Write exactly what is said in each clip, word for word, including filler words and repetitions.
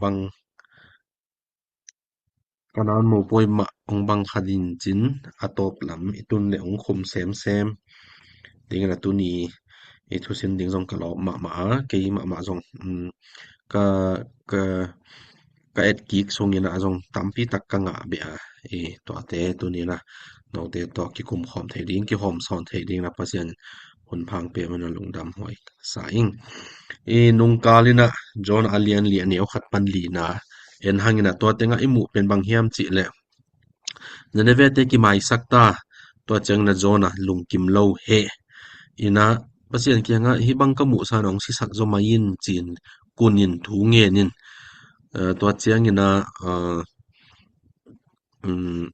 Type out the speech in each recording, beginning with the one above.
bang, Kanaan mopawi mah hong bang kha ding cin, a tawp lam i tun le hong khum semsem dingin a tuni i thusin ding zong ka lawp mahmah a, kei mahmah zong, um, ka, ka, ka et kik sungin ah zong tampi tak ka ngah beh a, i tuate tuni na note tawh kikum khawm thei ding, kihawm sawn thei ding na Pasian hun phang pia mana lungdam huai sa ing. I nungkal in ah John a lian li a neu khat pan li na en hangin ah tua tengah i muh pen bang hiam cih leh Nineveh te kimaisak ta, tua ciangin ah John a lungkim lo heh in ah Pasian kiangah hih bang ka muh san hong sisak zaw mai in ci-in kun in thu ngen in, eh, tua ciangin ah, eh, um,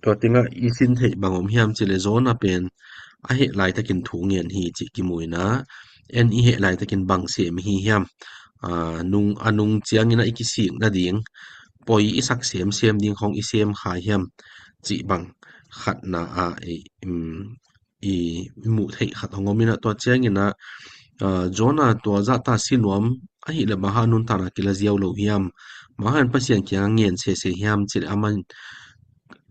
tua tengah i sin theih bang om hiam cih leh John a pen a heh laitakin thu ngen hi cih kimu in ah, en i heh laitakin bang sem hi hiam? Ah, nung, a nung ciangin ah i kisik nading poi i sak semsem ding khong i sem kha hiam cih bang khatna ah i, um, i, i muh theih khat hong om in ah tua ciangin ah, ah, John a tua zahta si nuam ahih leh bang hang a nuntakna kila ziau lo hiam? Bang hang in Pasian kiangah ngen sese hiam cih leh amah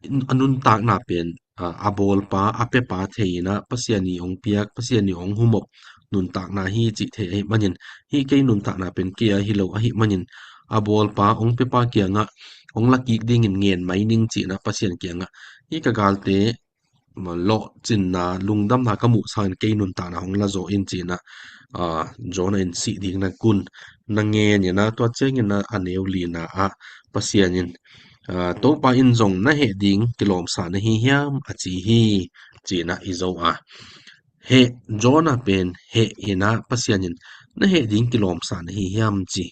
in a nuntakna pen, ah, a bawlpa, a pepa thei in ah Pasian in hong piak, Pasian in hong humop nuntakna hi cih thei ahih manin, hih kei nuntakna pen kei a hi lo ahih manin, a bawlpa hong pepa kiangah hong la kik dingin ngen mai ning ci-in ah Pasian kiangah hih ka galte lawhcinna, lungdamna ka muh sangin kei nuntakna hong la zaw in ci-in ah, ah, John a in sih ding na kun na ngen in ah tua ciangin ah a neu li na ah Pasian in, ah, Topa in zong na heh ding kilawmsa na hi hiam a ci hi ci-in ah i zo a. Heh, John a pen heh in ah Pasian in na heh ding kilawmsa na hi hiam ci.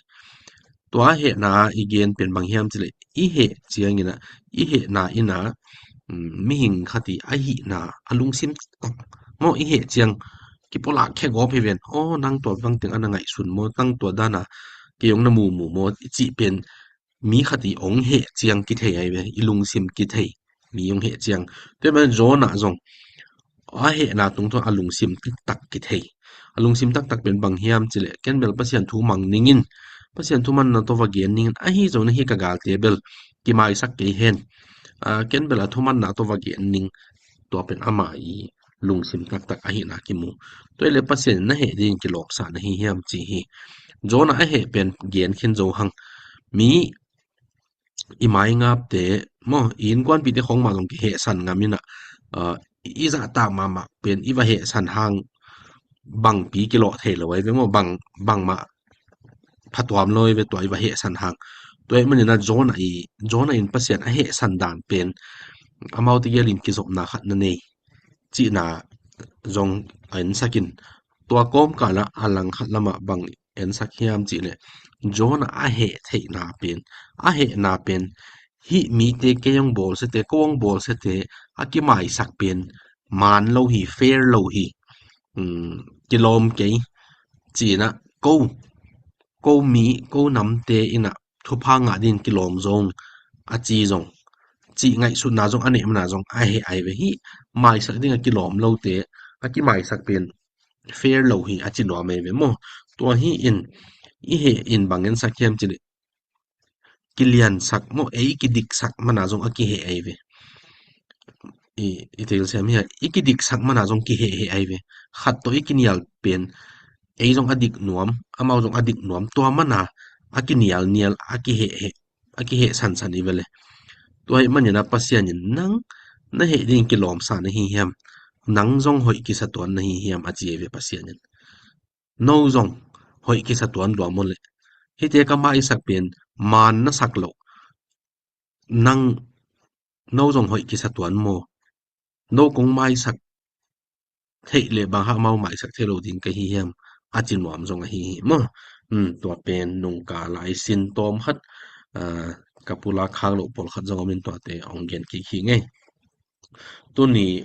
Tua a hehna i gen pen bang hiam cih leh i heh ciangin ah, i hehna in ah, um, mihing khat i a hihna, a lungsim tak maw i heh ciang kipulak khia gawp hi ven. Aw, nang tua bang teng a na ngaihsun maw, nang tua dan a kei hong na mumu maw i cih pen mi khat i hong heh ciang kithei ahi ve, i lungsim kithei, mi hong heh ciang. Tua ahih manin John a zong a hehna tungtawn a lungsim taktak kithei. A lungsim taktak pen bang hiam cih leh ken bel Pasian thu mang ning in, Pasian thu manna tawh va gen ning in, ahi zongin hih ka galte bel kimaisak kei hen. Ah, ken bel a thu manna tawh va gen ning, tua pen ama i lungsim taktak ahihna kimu. Tua ahih leh Pasian in na heh dingin kilawmsa na hi hiam ci hi. John a a heh pen gen khin zo hang. Mi i maingapte maw, i innkuanpihte khong mah zong kihehsan ngam in ah, ah, i zahtak mahmah pen i va hehsan hang bangpi kilawh thei lo ahi ve maw, bang, bangmah phatuam lo ahi ve tua i va hehsan hang. Tua ahih manin ah John a i, John a in Pasian a hehsan dan pen amaute gelin kizopna khat na nei cihna zong a ensak in, tua kawmkal ah a langkhat lamah bang ensak hiam cih leh John a a heh theihna pen, a hehna pen hih mite kei hong bawlsiate, ko hong bawlsiate a kimaisak pen maan lo hi, fair lo hi, um, kilawm kei ci-in ah ko, ko mi, ko namte in ah thupha ngah dingin kilawm zong a ci zong, cih ngaihsutna zong a neih manin ah zong a heh ahi ve. Hih maisak ding a kilawm lote a kimaisak pen fair lo hi a ci nuam ahi ve maw. Tua hi in i heh in bang ensak hiam cih leh kiliansak maw, ei kidiksak manin ah zong a kiheh ahi ve. I, i telsiam hi a, i kidiksak manin ah zong kiheh heh ahi ve. Khat tawh i kinial pen ei zong a dik nuam, amau zong a dik nuam, tua manin ah a kinial nial, a kiheh heh, a kiheh sansan hi ve leh. Tua ahih manin ah Pasian in nang na heh dingin kilawmsa na hi hiam, nang zong hoih kisa tuan na hi hiam a ci ahi ve Pasian in. No zong hoih kisa tuan lua maw leh, hihte ka maisak pen maan na sak loh, nang, no zong hoih kisa tuan maw, no kong maisak theih leh bang hang amau maisak thei lo ding ka hi hiam a ci nuam zong ahi hi maw. Um, tua pen nungkal a i sin tawm khat, ah, ka pulak khak loh pawlkhat zong om in tuate hong gen kik hi ing ei. Tuni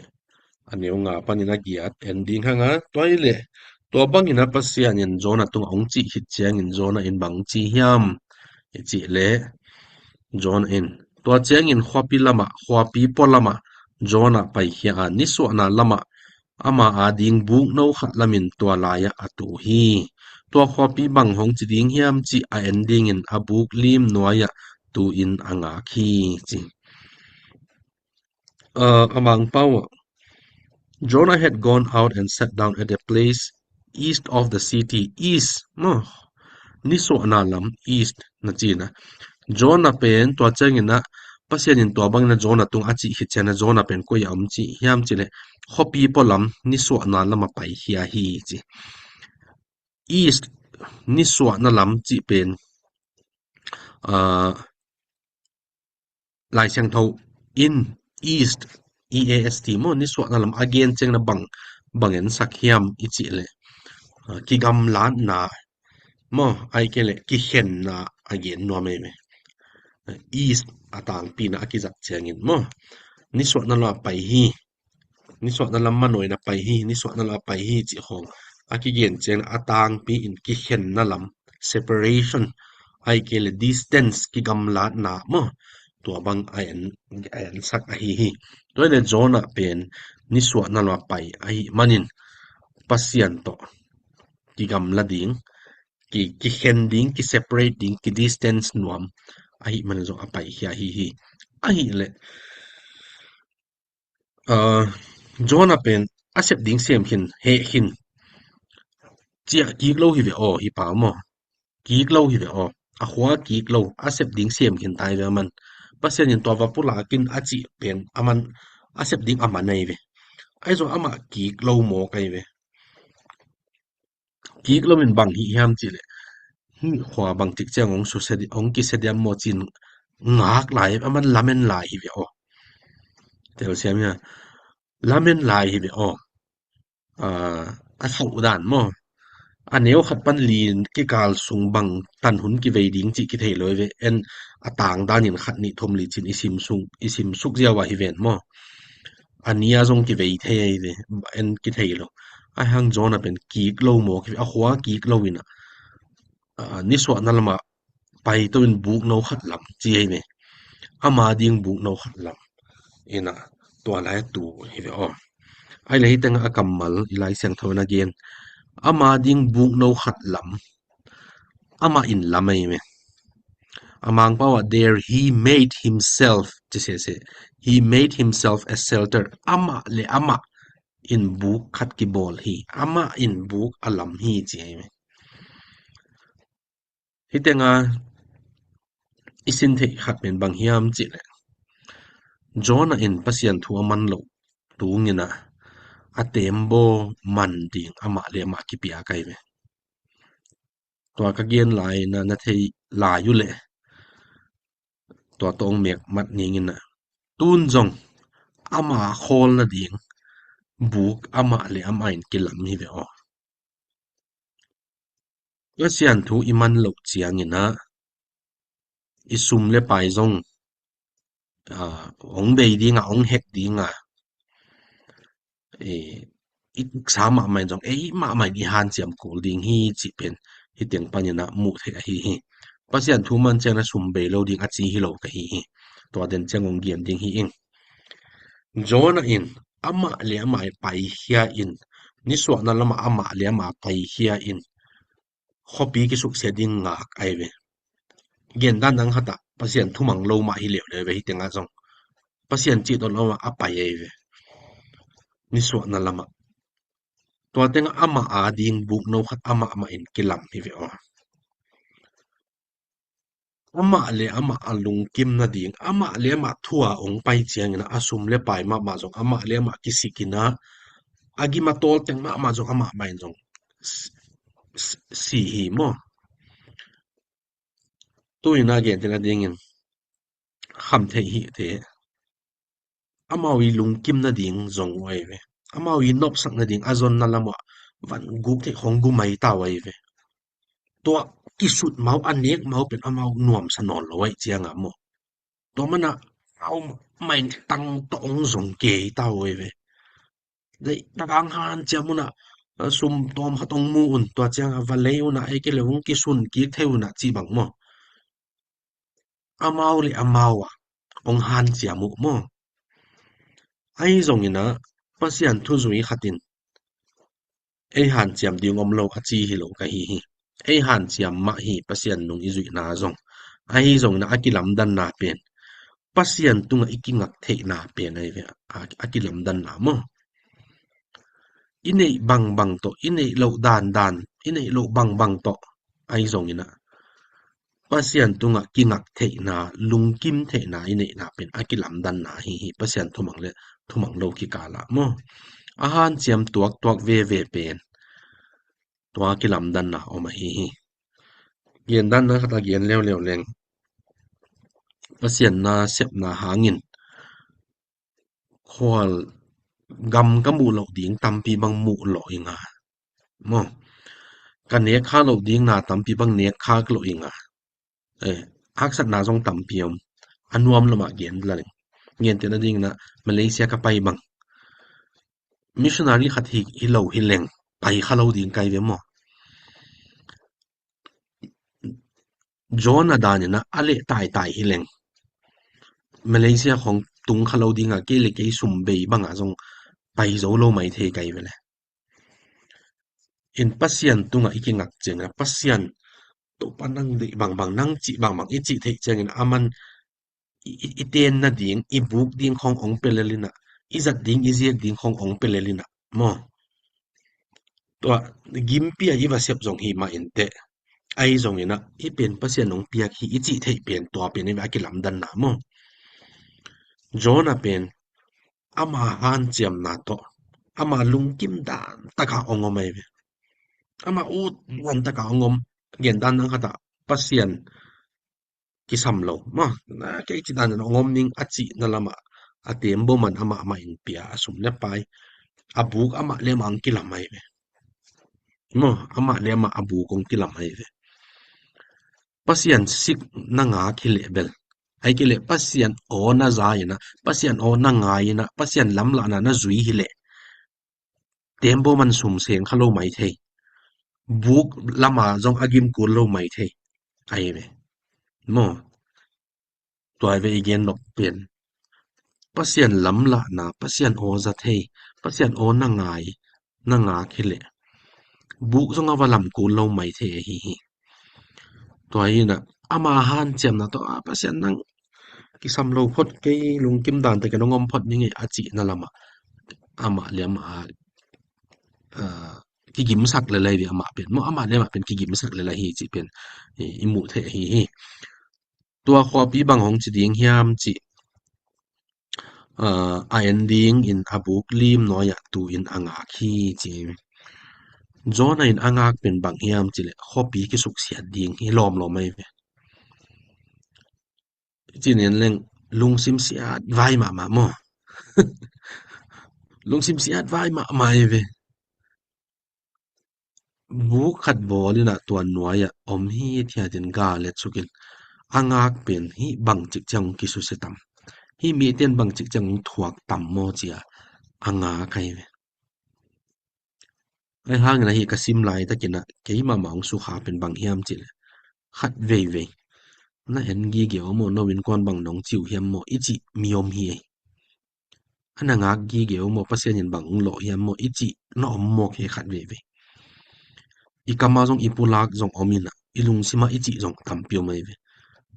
a neu nga panin a giat en ding hang a, tua ahih leh tua bangin ah Pasian in John a tungah hong cih khit ciangin John a in bang ci hiam i cih leh, John a in tua ciangin khuapi lamah, khuapi pua lamah John a paikhia a, nisuahna lamah ama ading bukno khat lamin tua lai-ah a tu hi. tua khuapi bang hong ci ding hiam cih a en dingin a buk lim nuai-ah tu-in a ngak hi ci. Uh, a Mangpau ah, Jonah had gone out and sat down at a place east of the city. East maw, nisuahna lam, east na cihna. Jonah pen tua ciangin ah Pasian in tua bangin ah Jonah tung a cih khit ciangin ah Jonah pen koi-ah om cih hiam cih leh khuapi pualam nisuahna lamah paikhia hi ci. East, nisuahna lam cih pen, uh, Lai Siangtho in east, E A S T maw, nisuahna lam a gen ciangin ah bang, bang en sak hiam i cih leh, uh, kigamlatna maw, ahih kei leh kikhenna a gen nuam ei ve. East a tangpi-in ah a kizat ciangin maw, nisuahna lamah pai hi, nisuahna lam manawina pai hi, nisuahna lamah pai hi cih khawng a kigen ciangin a tangpi-in kikhenna lam, separation, ahih kei leh distance, kigamlatna maw, tua bang a en, a en sak ahi hi. Tua hi leh Jonah pen nisuahna lamah pai ahih manin Pasian tawh kigamla ding, ki, kikhen ding, ki separate ding, ki distance nuam ahih manin zong a paikhia ahi hi. Ahih leh, uh, Jonah pen a sep ding sem khin, heh khin, ciah kik lo hi ve aw, hi pa maw. Kik lo hi ve aw. A khua kik lo, a sep ding sem khin ta hi ve aman. Pasian in tua va pulak in a cih pen aman a sep ding a man ahi ve. Ahi zong amah kik lo mawk ahi ve. Kik lo in bang hih hiam cih leh, hih khua bang tik ciang hong susia di-, hong kisia diam maw ci-in ngak lai, aman lamen lai hi ve aw. Telsiam hia? Lamen lai hi ve aw. Ah, a thauh dan maw, a neu khat pan li kikal sung bang tan hun kivei ding cih kithei lo hi ve. En, a tang danin khat nih thum li ci-in i sim suk, i sim suk ziau ah hi ven maw. A nia zong kivei thei ahi ve, en kithei lo. Ahi hang Jonah pen kik lo mawk hi ve, a khua kik lo in ah, ah, nisuahna lamah paito in bukno khat lam ci ahi ve. Ama ding bukno khat lam in ah tua lai tu hi ve aw. Ahih leh hih tengah a kammal i Lai Siangtho in a gen, ama ding bukno khat lam, amah in lam ahi ve. A Mangpau ah, there he made himself, ci sese. He made himself a shelter. Amah le amah in buk khat kibawl hi. Amah in buk a lam hi ci ahi ve. Hih tengah i sin theih khat pen bang hiam cih leh, Jonah in Pasian thu a man loh tungin ah a tembaw man ding amah le amah kipiak ahi ve. Tua ka gen lai-in ah na thei lai uh leh, tua tawh hong mek mat ning in ah, tun zong ama khawl nading buk amah le amah in kilam hi ve aw. Pasian thu i man loh ciangin ah i sum le pai zong, ah, hong bei ding a, hong hek ding a, eh, i tuksa mahmah in zong, ei mahmah in i hanciam kul ding hi cih pen hih teng panin ah muh theih ahi hi. Pasian thu man ciangin ah sum bei lo ding a ci hi lo ka hi hi. Tua den ciang hong gen ding hi ing. Jonah in amah le amah paikhia in, nisuahna lamah amah le amah paikhia in, khuapi kisuksia ding ngak ahi ve. Gen dan dang khat ah Pasian thumang lo mah hi leuleu ve, hih tengah zong Pasian cih tawh lo mah a pai ahi ve. Nisuahna lamah. Tua tengah amah a ding bukno khat amah mah in kilam hi ve aw. Amah le amah a lungkim nading, amah le amah thu a hong pai ciangin ah a sum le pai mahmah zong amah le amah kisik in ah, a gim a tawl teng mahmah zong amah mah in zong s-, s-, si hi maw. Tu-in a gen tel a dingin kham theih hi te. Amau i lungkim nading zong uh ahi ve. Amau i nopsak nading a zonna lam uh ah van guk theih khong gumai ta uh ahi ve. Tua kisut mau, a nek mau pen amau nuamsa nawn lo ahih ciang a maw, tua man ah amau main tang tawh hong zong kei ta uh ahi ve. Deih tak a hong hanciam un ah, a, sum tawm khat hong mu un, tua ciang a va lei un ah, ei kei le hong kisun kik thei un ah cih bang maw. Amau le amau ah hong hanciam uh maw. Ahi zongin ah Pasian thuzui khat in ei hanciam ding om lo a ci hi lo ka hi hi. ei hanciam mah hi, Pasian nung i zuihna zong. Ahi zongin a kilamdanna pen Pasian tungah i kingak theihna pen ahi ve, a, a kilamdanna maw. I neih bangbang tawh, i neih loh dandan, i neih loh bangbang tawh ahi zongin ah Pasian tungah kingak theihna, lungkim theihna i neihna pen a kilamdanna ahi hi. Pasian thumang le thumang lo kikal ah maw, a hanciam tuaktuak veve pen tua kilamdanna om ahi hi. Gendanna khat a gen leuleu leng, Pasian nasepna hangin khual gam ka muh loh ding tampi bang muh loh ing a, maw, ka nek kha loh ding na tampi bang nek kha loh ing a, eh, haksatna zong tampi om. A nuam lamah gen la leng, gentehna dingin ah Malaysia ka pai bang, missionary khat hi, hi lo hi leng pai kha lo ding kai ve maw. John a danin ah a leh taitai hi leng, Malaysia khong tung kha lo ding a, kei le kei sum bei bangah zong pai zo lo mai thei kai ve le. In Pasian tungah i kingak ciangin ah, Pasian, Topa nang deih bangbang, nang cih bangbang i cih theih ciangin ah, aman i, i, i ten nading, i buk ding khong ong pia lel in ah, i zat ding, i ziak ding khong ong pia lel in ah, maw. Tua gimpi a i va sep zong hi mah inteh, ahi zongin ah i pen Pasian ong piak hi i cih theih pen, tua pen i va kilamdanna maw. John a pen ama hanciamna tawh, ama lungkim dan takah ong om ahi ve. Ama ut dan takah ong om. Gendan nang khatah Pasian kisam lo maw, na kei ci dan a ong om ning a cihna lamah a tembaw man amah mah in pia, a sum le pai, a buk amah le amah ong kilam ahi ve. Maw, amah le amah a buk ong kilam ahi ve. Pasian sik na ngak hi leh bel, ahi kei leh Pasian aw na za in ah, Pasian aw na ngai in ah, Pasian lamlahna na zui hi leh, tembaw man sum seng kha lo mai thei, buk lama zong a gim kul lo mai thei ahi ve. Maw, tua ve i gen nop pen, Pasian lamlahna, Pasian aw za thei, Pasian aw na ngai, na ngak hi leh, buk zong a va lam kul lo mai thei ahi hi. Tua hi in ah ama hanciamna tawh, a, Pasian nang kisam lo phot, kei lungkim dan takin ong om phot ning ei a cihna lamah amah le amah, a, kigimsak lel ahi ve, amah pen maw, amah le amah pen kigimsak lel ahi cih pen i, i muh theih ahi hi. Tua khuapi bang hong ci ding hiam cih, a, a en ding in a buk lim nuai ah tu in a ngak hi ci. John a in a ngak pen bang hiam cih leh khuapi kisuksiat ding hi lawmlawm ahi ve. Ci nen leng lungsim siat vai mahmah maw. Lungsim siat vai mahmah ahi ve. Buk khat bawl in ah tua nuai ah om hithiat in gal et suk in, a ngak pen hih bangcik ciang ong kisusia tam, hih mite in bangcik ciang ong thuak tam maw ci a, a ngak ahi ve. Ahi hangin ahi ka sim laitakin ah keimah mah ong sukha pen bang hiam cih leh, khat veivei na en gige aw maw, no innkuan bang nong ci uh hiam maw i cih mi om hi ei. A na ngak gige uh maw, Pasian in bang ong lawh hiam maw i cih na om mawk hi khat veivei. I kam ah zong, i pulak zong om in ah, i lungsim ah i cih zong tampi om ahi ve.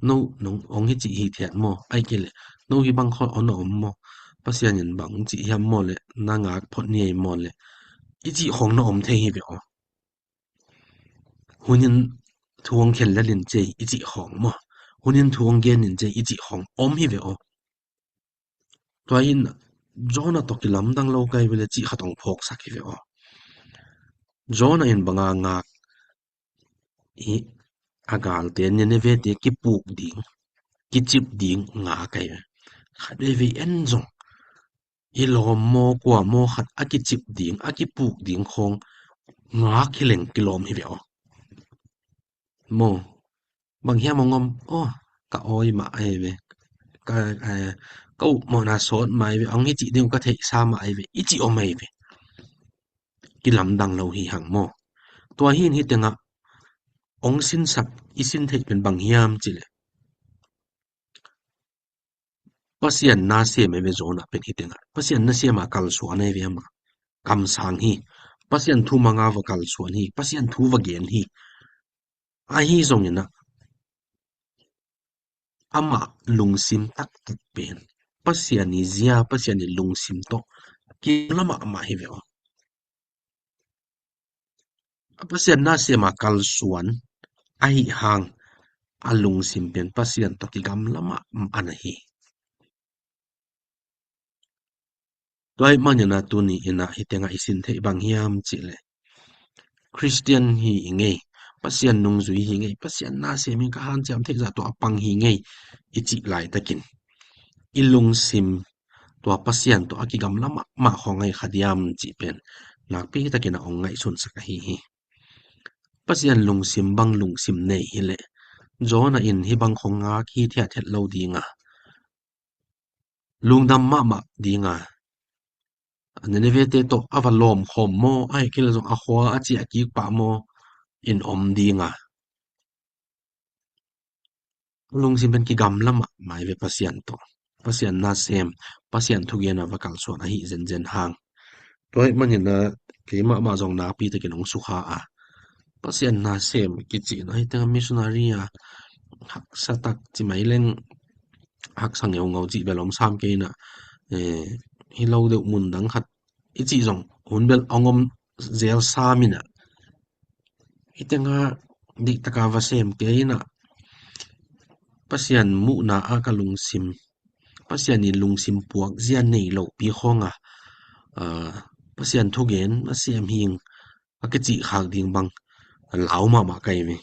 No nong ong hi cih hithiat maw, ahi kei leh no hih bang khawng ong na om maw, Pasian in bang ong cih hiam maw leh, na ngak phot ni ei maw leh, i cih khawng na om thei hi ve aw. Hun in thu ong khen lel in ci ei i cih khawng maw, hun in thu ong gen in ci ei i cih khawng om hi ve aw. Tua in Jonah tawh kilamdang lo kai ve leh cih khat ong phawksak hi ve aw. Jonah in bang a ngak hi, a galte, Nineveh te kipuk ding, kicip ding ngak ahi ve. Khat veivei en zong i lawm maw, kua maw khat a kicip ding, a kipuk ding khawng ngak hi leng kilawm hi ve aw. Maw, bang hiam ong om, aw, ka awi mah ahi ve, ka, eh, ka upmawhna sawt mah ahi ve, ong hi cih ding uh ka theihsa mah ahi ve i cih om ahi ve. Kilamdang lo hi hang maw. Tua hi in hih tengah ong sinsak i sin theih pen bang hiam cih leh, Pasian nasem ahi ve Jonah pen hih tengah. Pasian nasem a kalsuan ahi ve amah. Kamsang hi. Pasian thu mang a va kalsuan hi. Pasian thu va gen hi. Ahi zongin ah, amah lungsim taktak pen Pasian i zia, Pasian i lungsim tawh kigamla mahmah hi ve aw. A Pasian nasem a kalsuan ahi hang, a lungsim pen Pasian tawh kigamla mahmah na hi. Tua ahih manin ah tuni in ah hih tengah i sin theih bang hiam cih leh, Khristian hi i ngei, Pasian nungzui hi i ngei, Pasian nasem hi, ka hanciam theih zah tawh a pang hi i ngei i cih laitakin, i lungsim tua Pasian tawh a kigamla mahmah khawng ahi kha diam cih pen nakpi takin ah hong ngaihsunsak ahi hi. Pasian lungsim bang lungsim nei hi leh, Jonah in hih bang khawng ngak hithiat het lo ding a, lungdam mahmah ding a, Nineveh-te tawh a va lawm khawm maw, ahih kei leh zong a khua a ciah kik pah maw in om ding a, lungsim pen kigamla mahmah hi ve Pasian tawh. Pasian nasem, Pasian thugen a va kalsuan ahi zenzen hang. Tua ahih manin ah kei mahmah zong nakpi takin hong sukha a, Pasian nasem kici in ah hih tengah missionary a haksa tak ci mai leng, haksa ngeungau cih bel om sam kei in ah, eh, hi lo deuh mun dang khat i cih zong hun bel hong om zel sam in ah, hih tengah dihtaka va sem kei in ah, Pasian muhna ah ka lungsim, Pasian i lungsim puak zia nei lopi khawng a, ah, Pasian thugen a sem hing a kicih khak ding bang lau mahmah ka hi ve.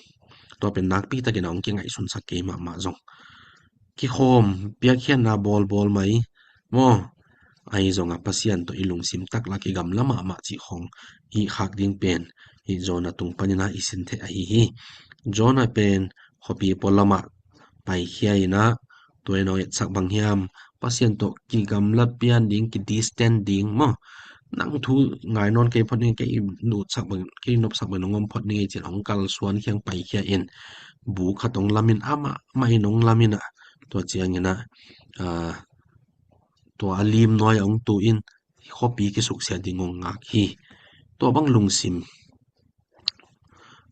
Tua pen nakpi takin ah hong kingaihsunsak kei mahmah zong. Kikhawm, piakkhiatna bawlbawl mai maw, ahi zong a Pasian tawh i lungsim taktak kigamla mahmah cih khawng hih khak ding pen hih Jonah tung panin ah i sin theih ahi hi. Jonah pen khuapi pualam ah paikhia in ah, tua in hong etsak bang hiam, Pasian tawh kigamla pian ding, kidistant ding maw, nang thu ngai nawn kei phot ning, kei nopsak bang, kei nopsak bang nong om phot ning ei ci in hong kalsuan khiang paikhia in, bu khat hong lam in, amah mah in hong lam in ah, tua ciangin ah, ah, tua a lim nuai ah hong tu in, khuapi kisuksiat ding hong ngak hi. Tua bang lungsim,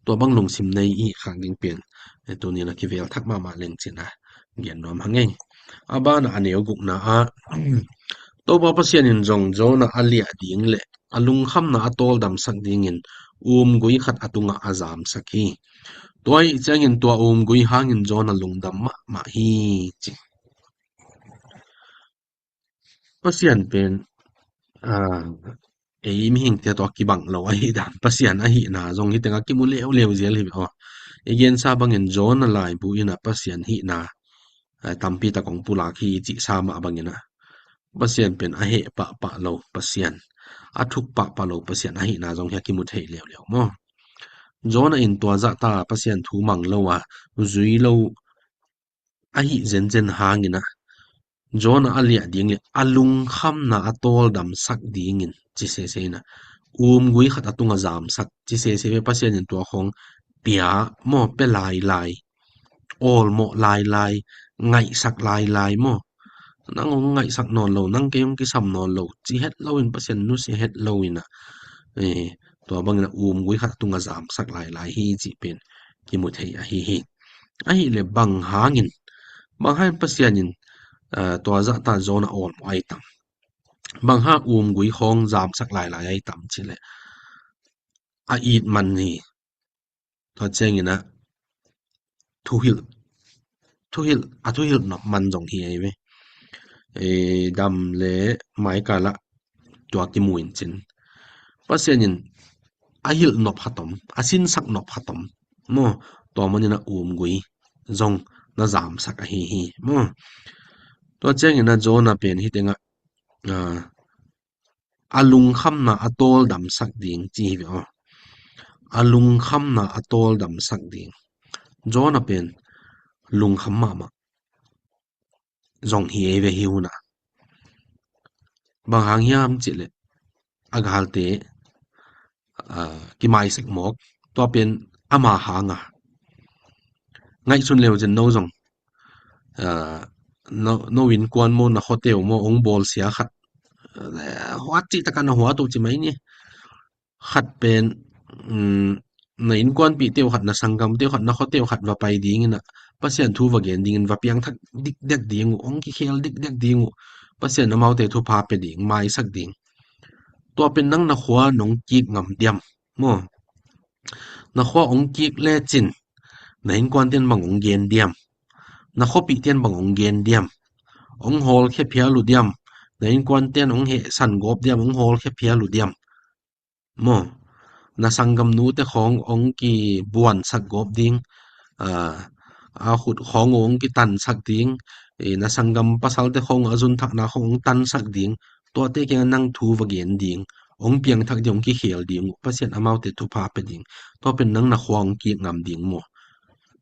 tua bang lungsim nei i khak ding pen, eh, tuni in ah kivel thak mahmah leng ci in ah gen nuam hang ei. A ban ah a neu gukna ah, Topa Pasian in zong Jonah a liah ding leh a lungkhamna a tawldamsak dingin umgui khat a tungah a zamsak hi. Tua ahih ciangin tua umgui hangin Jonah lungdam mahmah hi, ci. Pasian pen, ah, ei mihingte tawh kibang lo ahih dan, Pasian ahihna zong hih tengah kimu leuleu zel hi ve aw. I gensa bangin Jonah laibu in ah Pasian hihna, ah, tampi tak hong pulak hi i cihsa mah bangin ah, Pasian pen a heh pahpah lo Pasian, a thuk pahpah lo Pasian ahihna zong hi a kimu thei leuleu maw. Jonah in tua zahta Pasian thu mang lo a, zui lo ahi zenzen hangin ah, Jonah a liah ding leh a lungkhamna a tawldamsak dingin ci sese in ah, umgui khat a tungah zamsak ci sese ve. Pasian in tua khawng pia maw, pia lailai, awlmawh lailai, ngaihsak lailai maw. Nang hong ngaihsak nawn lo, nang kei hong kisam nawn lo ci het lo in, Pasian nusia het lo in ah, eh, tua bangin ah umgui khat a tungah zamsak lailai hi cih pen kimu thei ahi hi. Ahih leh bang hangin, bang hangin Pasian in, ah, tua zahta Jonah awlmawh ai tam? Bang hang umgui khawng zamsak lailai ai tam cih leh, a it man hi. Tua ciangin ah thuhilh, thuhilh, a thuhilh nop man zong hi ei ve. Eh, dam leh maikal ah tua kimu in cin, Pasian in a hilh nop khat om, a sinsak nop khat om maw. Tua manin ah umgui zong na zamsak ahi hi maw. Tua ciangin ah Jonah pen hih tengah, ah, a lungkhamna a tawldamsak ding ci hi ve aw. A lungkhamna a tawldamsak ding. Jonah pen lungkham mahmah zong hi ei ve hih hun ah. Bang hang hiam cih leh, a galte, ah, kimaisak mawk, tua pen ama hang a. Ngaihsun leu zen no zong, ah, no, no innkuan maw, na khuate uh maw, hong bawlsia khat, eh, huat cih takin na huat uh ci mai ni. Khat pen, um, na innkuanpihte uh khat, na sanggamte uh khat, na khuate uh khat va pai dingin ah, Pasian thu va gen dingin, va piangthak dikdek ding uh, hong kikhel dikdek ding uh, Pasian amaute thupha pia ding, maisak ding. Tua pen nang na khua nong kik ngam diam maw? Na khua hong kik lecin na innkuante'n bang hong gen diam? Na khuapihte in bang hong gen diam? Hong hawlkhia phial uh diam? Na innkuante'n hong hehsan gawp diam, hong hawlkhia phial uh diam maw? Na sanggamnute khawng hong kibuansak gawp ding, a, a khut khawng uh hong kitansak ding, e, na sanggam pasalte khawng uh a zunthakna khawng hong tansak ding, tuate kiangah nang thu va gen ding, hong piangthak ding, hong kikhel ding uh, Pasian amaute thupha pia ding. Tua pen nang na khua hong kik ngam ding maw?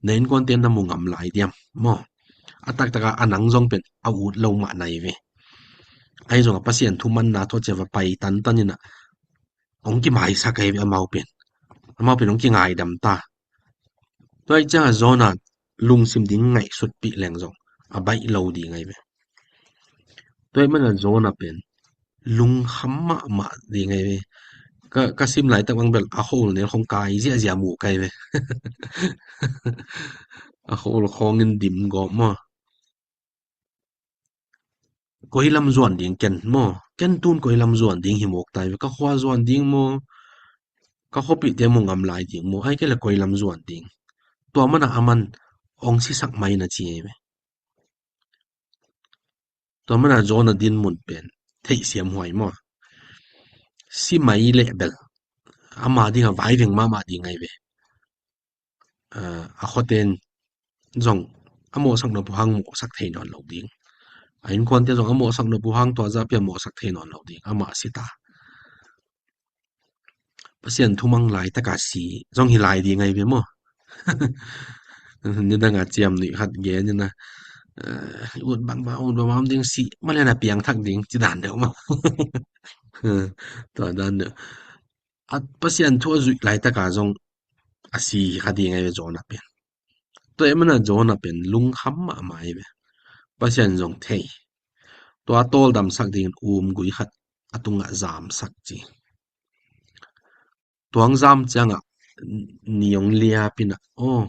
Na innkuante'n na mu ngam lai diam maw? A taktak a, a nang zong pen a ut lo mah na hi ve. Ahi zongin Pasian thu manna thu a cia va pai tantan in ah, hong kimaisak ahi ve amau pen. Amau pen hong kingaidam ta. Tua ahih ciangin Jonah lungsim ding ngaihsutpih leng zong a baih lo ding ahi ve. Tua ahih manin Jonah pen lungkham mahmah ding ahi ve. Ka, ka sim laitak bang bel a khua-ul nel khawng kai ziahziah mu ka hi ve. A khua-ul khawng in dim gawp maw? Koi lam zuan ding ken maw? Ken tun koi lam zuan ding hi mawk ta hi ve. Ka khua zuan ding maw? Ka khuapihte mu ngam lai ding maw? Ahih kei leh koi lam zuan ding? Tua manin aman hong sisak mai na ci hi ve. Tua manin Jonah dinmun pen theihsiam huai maw? Si mai leh bel ama dingin vaiveng mahmah ding ahi ve. A, a khuate'n zong a mawhsak nop uh hang mawhsak thei nawn lo ding. A innkuante zong a mawhsak nop uh hang tua zahpi a mawhsak thei nawn lo ding. Amah si ta. Pasian thu mang laitaka si zong hi lai ding ahi ve maw? Nidanga ciamnuih khat gen in ah, eh, ut bangbang, ut bangbang om ding, si mah leh na piangthak ding ci dan deuh maw? Tua dan deuh. A, Pasian thu a zuih laitaka zong a si hi kha ding ahi ve Jonah pen. Tua ahih manin Jonah pen lungkham mahmah ahi ve. Pasian zong thei. Tua tawldamsak dingin umgui khat a tungah zamsak ci. Tua hong zam ciangah ni hong liap in ah, aw,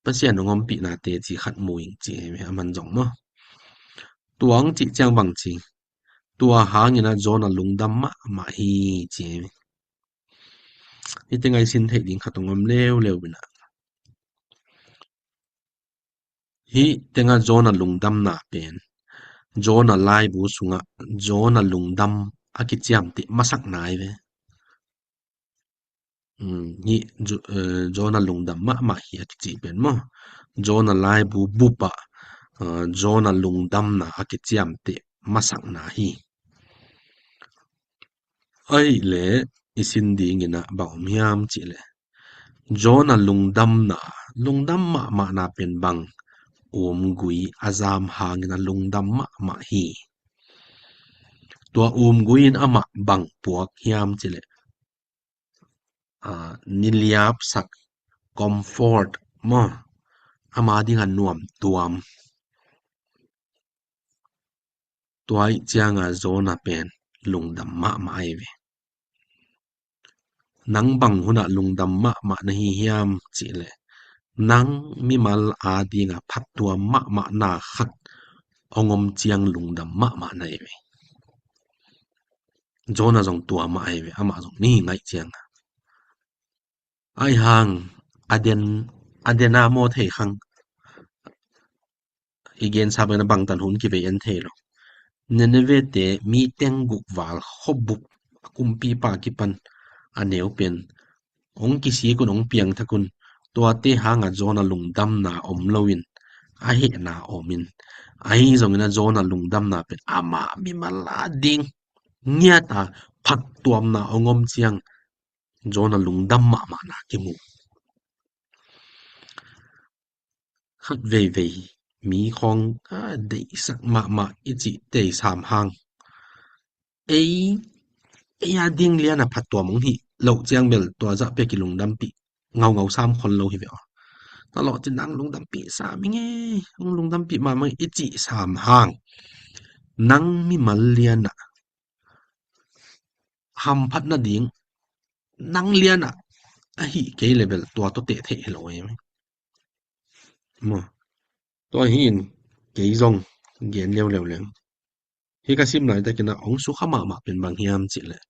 Pasian hong ompihna teci khat mu ing ci hi ve, aman zong maw? Tua hong cih ciang bang ci? Tua hangin ah Jonah lungdam mahmah hi ci hi ve. Hih teng ah i sin theih ding khat hong om leuleu in ah. Hih teng ah Jonah lungdamna pen Jonah laibu sungah Jonah lungdam a kiciamteh masakna hi ve. Um, hih Jo-, eh, Jonah lungdam mahmah hi a kicih pen maw? Jonah laibu bup ah, eh, Jonah lungdamna a kiciamteh masakna hi. Ahih leh i sin dingin ah bang om hiam cih leh, Jonah lungdamna, lungdam mahmahna pen bang umgui a zam hangin a lungdam mahmah hi. Tua umgui in amah bang puak hiam cih leh, a, niliapsak, comfort maw, ama dingin nuamtuam. Tua ahih ciangin Jonah pen lungdam mahmah ahi ve. Nang bang hunah lungdam mahmah na hi hiam cih leh, nang mimal a dingin phattuam mahmahna khat hong om ciang lungdam mahmah na hi ve. Jonah zong tua mah ahi ve, amah zong ni ngaih ciangin. Ahih hang a den, a den a maw thei khang. I gensa bangin a bangtan hun kivei en thei lo. Nineveh-te mi teng guk val khuabup a kumpipa kipan a neu pen hong kisik un, hong piangthak un, tuate hangin Jonah lungdamna om loin a hehna om in, ahi zongin a Jonah lungdamna pen amah mimal a ding ngiat a phattuamna hong om ciang Jonah lungdam mahmahna kimu. Khat veivei mi khawng, a, deihsak mahmah i cih tei sam hang. Ei, ei a ding lian a phattuam hong hih loh ciang bel tua zah pia kilungdampih ngaungau sam khol lo hi ve aw. Tua lawhcin nang lungdampih sam ing e, hong lungdampih mahmah i cih sam hang. Nang mimal lian a hamphat nading, nang lian a ahi kei leh bel tua tawh teh theih hi lo ei. Maw, tua hi in kei zong gen leuleu leng. Hih ka sim laitakin ah hong sukha mahmah pen bang hiam cih leh,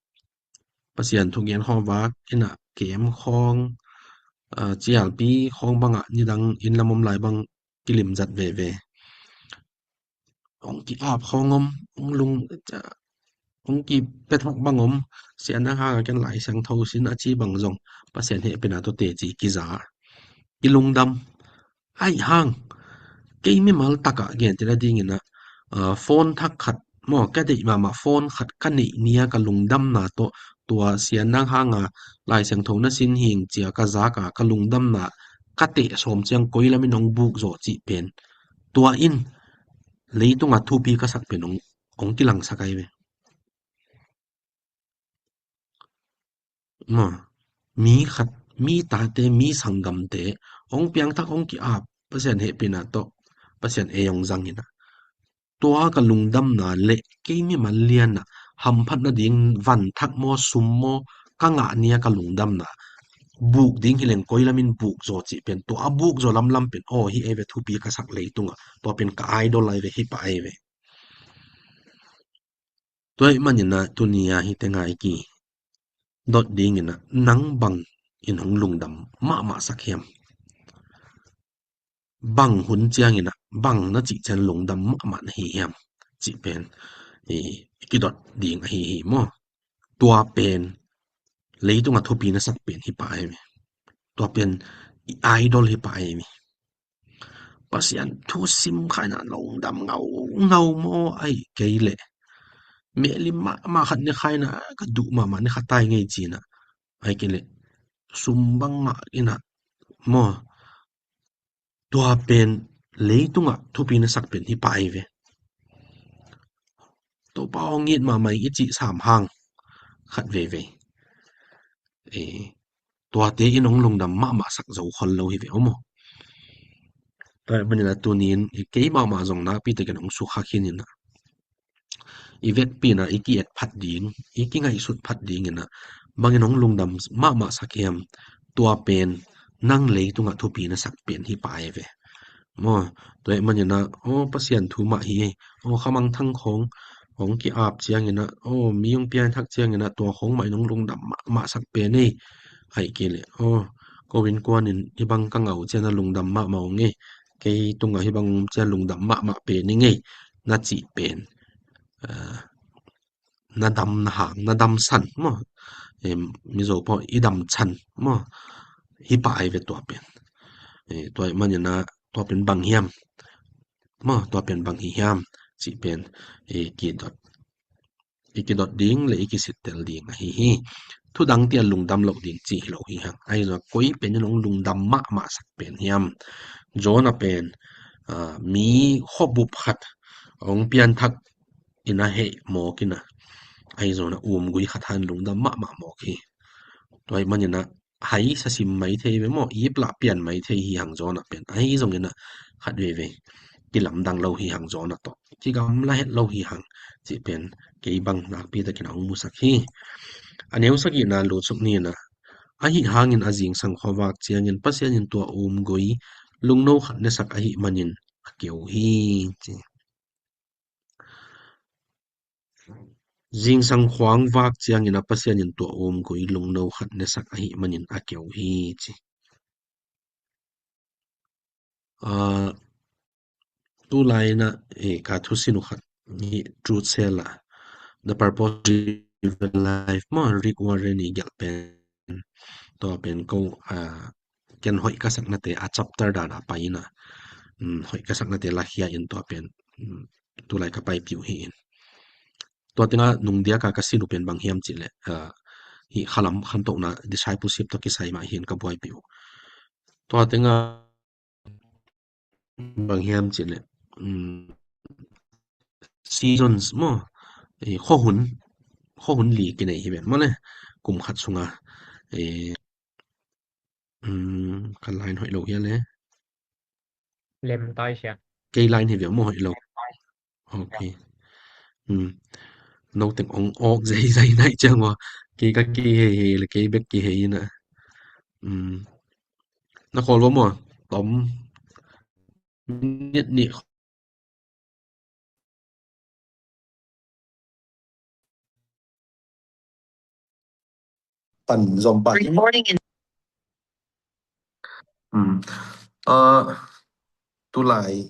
Pasian thugen khawng vak in ah kem khawng, ah, cialpi khawng bangah nidang inn lam om lai bang kilim zat veve. Hong ki-ap khawng om, hong lung, hong kipia thak bang om, Sian Dang Hang a ken Lai Siangtho sin a ci bang zong Pasian hehpihna tawh teci kiza, kilungdam. Ahi hang, kei mimal takah gentehna dingin ah, ah, phone thak khat maw, ka deih mahmah phone khat ka neih ni-a ka lungdamna tawh, tua Sian Dang Hang a Lai Siangtho na sin hing ci-a ka zak a ka lungdamna ka teh sawm ciang koi lamin hong buk zaw cih pen, tua in leitungah thupi ka sak pen hong, hong kilangsak ahi ve. Maw, mi khat, mi tate, mi sanggamte hong piangthak, hong ki-ap, Pasian hehpihna tawh, Pasian ei hong zang in ah, tua ka lungdamna leh kei mimal lian ah hamphat nading van thak maw, sum maw ka ngah ni-a ka lungdamna buk ding hi leng koi lamin buk zaw cih pen, tua a buk zaw lamlam pen aw hi ei ve, thupi ka sak leitungah, tua pen ka idol ahi ve, hi pah ahi ve. Tua ahih manin ah tuni-a hih teng ah i kidot dingin ah, nang bang in hong lungdam mahmah sak hiam? Bang hun ciangin ah, bang na cih ciang lungdam mahmah na hi hiam cih pen i kidot ding ahi hi maw. Tua pen leitungah thupi na sak pen hi pah ahi ve. Tua pen i idol hi pah ahi ve. Pasian thu sim kha in ah lungdam ngaungau maw, ahih kei leh melim mahmah khat ne kha in ah, ka duh mahmah ne kha tai ngei ci-in ah, ahih kei leh sum bang ngah in ah maw, tua pen leitungah thupi na sak pen hi pah ahi ve. Topa hong it mahmah ing i cih sam hang khat veivei, eh, tuate in hong lungdam mahmah sak zo khol lo hi ve aw maw. Tua ahih manin ah tuni-in i kei mahmah zong nakpi takin hong sukha khin in ah, i vekpi in ah i ki-et phat ding, i kingaihsut phat dingin ah, bangin hong lungdam mahmah sak hiam? Tua pen nang leitungah thupi na sak pen hi pah ahi ve. Maw, tua ahih manin ah, aw, Pasian thu mah hi ei, aw, khamangthang khawng hong ki-ap ciangin ah, aw, mi hong pianthak ciangin ah, tua khawng mah in hong lungdam mahmah sak pen ei. Ahih kei leh, aw, ko innkuan in hih bang ka ngah uh ciang a lungdam mahmah ung ei, kei tungah hih bang om ciang lungdam mahmah pen ing ei, na cih pen, ah, na dam na hang, na dam san maw. Em, Mizo pawl i dam chan maw. Hi pah ahi ve tua pen. Eh, tua ahih manin ah tua pen bang hiam? Maw, tua pen bang hi hiam cih pen, eh, kidot, i kidot ding leh i kisittel ding ahi hi. Thu dang ciang lungdam loh ding cih hi lo hi hang. Ahi zongin koi pen in hong lungdam mahmah sak pen hiam? Jonah pen, ah, mi khuabup khat hong pianthak in a heh mawk in ah, ahi zongin a umgui khat hangin lungdam mahmah mawk hi. Tua ahih manin ah hai sa sim mai thei ve maw, ip lah pian mai thei hi hang Jonah pen. Ahi zongin ah khat veivei kilamdang lo hi hang Jonah tawh, kigamla het lo hi hang cih pen kei bang nakpi takin a hong musak hi. A neu sagihna lutsuk ni in ah, ahi hangin a zingsang khuavak ciangin Pasian in tua umgui lungno khat nesak ahih manin a keu hi, ci. Zingsang khuavak ciangin a Pasian in tua umgui lungno khat nesak ahih manin a keu hi, ci. Ah, tulai in ah, eh, ka thusin uh khat hi, Truth Share ah, The Purpose Driven Life maw, Rick Warren i gelh pen. Tua pen ko, ah, ken hoih ka saknate a chapter dan a pai in ah, um, hoih ka saknate lakhia in tua pen, um, tulai ka paipih uh hi in. Tua teng ah nungdiak a ka sin uh pen bang hiam cih leh, ah, hih khalam khantohna discipleship tawh kisai mah hi in ka buaipih uh. Tua teng ah bang hiam cih leh, um, seasons maw, eh, khuahun, khuahun li kinei hi ven maw le, kum khat sungah, eh, um, ka line hoih lo hia le. Lem tai sia. Kei line hi ve maw, hoih lo. Ok. Um, no teng ong ok zeizai nai ciang maw. Kei ka kihei hei le, kei bek kihei in ah. Um, na khawl bawm aw. Tom minit nih pan zom pan in. Recording in. Um, uh, tulai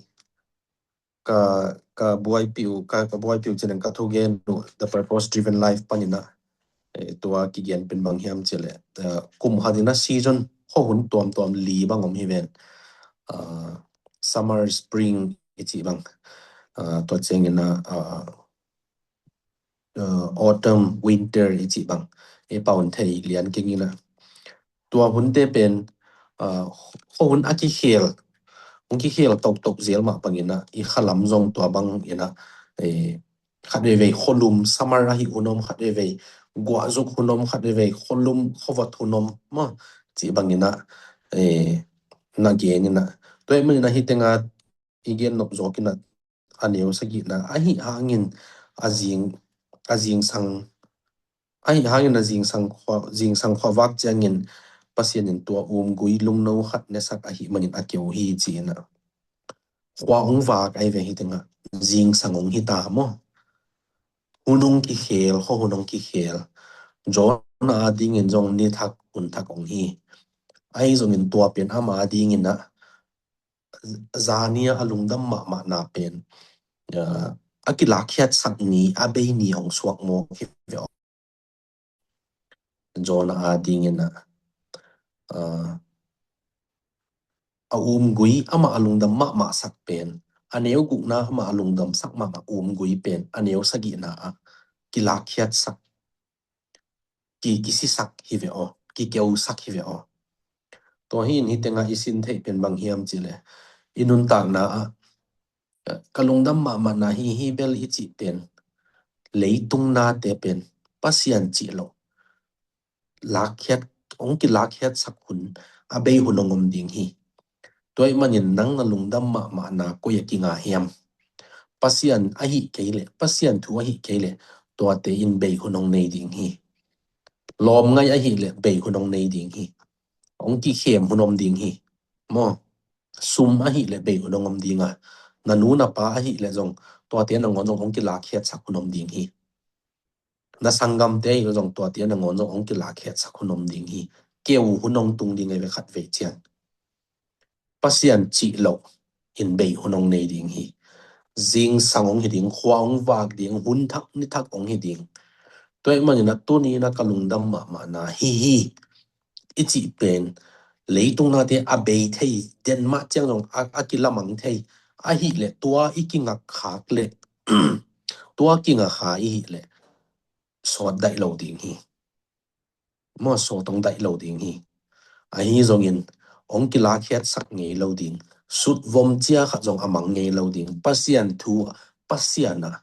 ka, ka buaipiu, ka, ka buaipiu cih leng ka thugen uh, The Purpose Driven Life panin ah, eh, tua kigen pen bang hiam cih leh, eh, kum khat in ah season, khuahun tuamtuam li bang om hi ven. Ah, summer, spring i cih bang. Ah, tua ciangin ah, ah, ah, autumn, winter i cih bang. I pau in thei lian keng in ah. Tua hunte pen, ah, khuahun a kikhel, hong kikhel toktok zel mah bangin ah, i khalam zong tua bangin ah, eh, khat veivei khualum, summer ahi hun om, khat veivei guahzuk hun om, khat veivei khualum, khuavot hun om, maw, cih bangin ah, eh, na gen in ah. Tua ahih manin ah hih tengah i gen nop zawk in ah, a neu sagihna, ahi hangin a zing, a zingsang, ahi hangin a zingsang khua, zingsang khua vak ciangin Pasian in tua umgui lungno khat nesak ahih manin a keu hi ci in ah. Khua hong vak ahi ve hih tengah, zingsang hong hi ta maw. Hun hong kikhel, khuahun hong kikhel. Jonah a dingin zong ni thak, hun thak hong hi. Ahi zongin tua pen ama a dingin ah, zani a lungdam mahmahna pen, ah, a kilakkhiatsak ni, a bei ni hong suak mawk hi ve aw. Jonah a dingin ah, ah, a umgui, amah a lungdam mahmahsak pen, a neu gukna amah a lungdamsak mahmah umgui pen, a neu sagihna ah kilakkhiatsak, ki, kisisak hi ve aw, kikeusak hi ve aw. Tua hi in hih tengah i sin theih pen bang hiam cih leh, i nuntakna ah, ka lungdam mahmahna hi hi bel i cih pen, leitung nate pen, Pasian cih loh, lakkhiat, hong kilakkhiatsak hun, a bei hun hong om ding hi. Tua ahih manin nang na lungdam mahmahna koi ah kinga hiam? Pasian ahih kei leh, Pasian thu ahih kei leh, tuate in bei hun hong nei ding hi. Lawm ngai ahih leh bei hun hong nei ding hi. Hong kikhem hun om ding hi. Maw, sum ahih leh bei hun hong om ding a. Na nu na pa ahih leh zong, tuate nangawn zong hong kilakkhiatsak hun om ding hi. Na sanggamte ahih leh zong tuate nangawn zong hong kilakkhiatsak hun om ding hi. Keu hun hong tung ding ahi ve khat vei ciang. Pasian cih loh in bei hun hong nei ding hi. Zingsang hong hi ding, khua hong vak ding, hun thak ni thak hong hi ding. Tua ahih manin a tuni in a ka lungdam mahmahna hi hi i cih pen, leitung nate a bei thei, den mah ciang zong a, a kilamang thei ahih leh, tua i kingak khak leh, tua kingak kha i hih leh, sawt daih lo ding hi. Maw, sawt hong daih lo ding hi. Ahi zongin hong kilakkhiatsak ngei lo ding, sutvom cia khat zong a mang ngei lo ding. Pasian thu, Pasian ah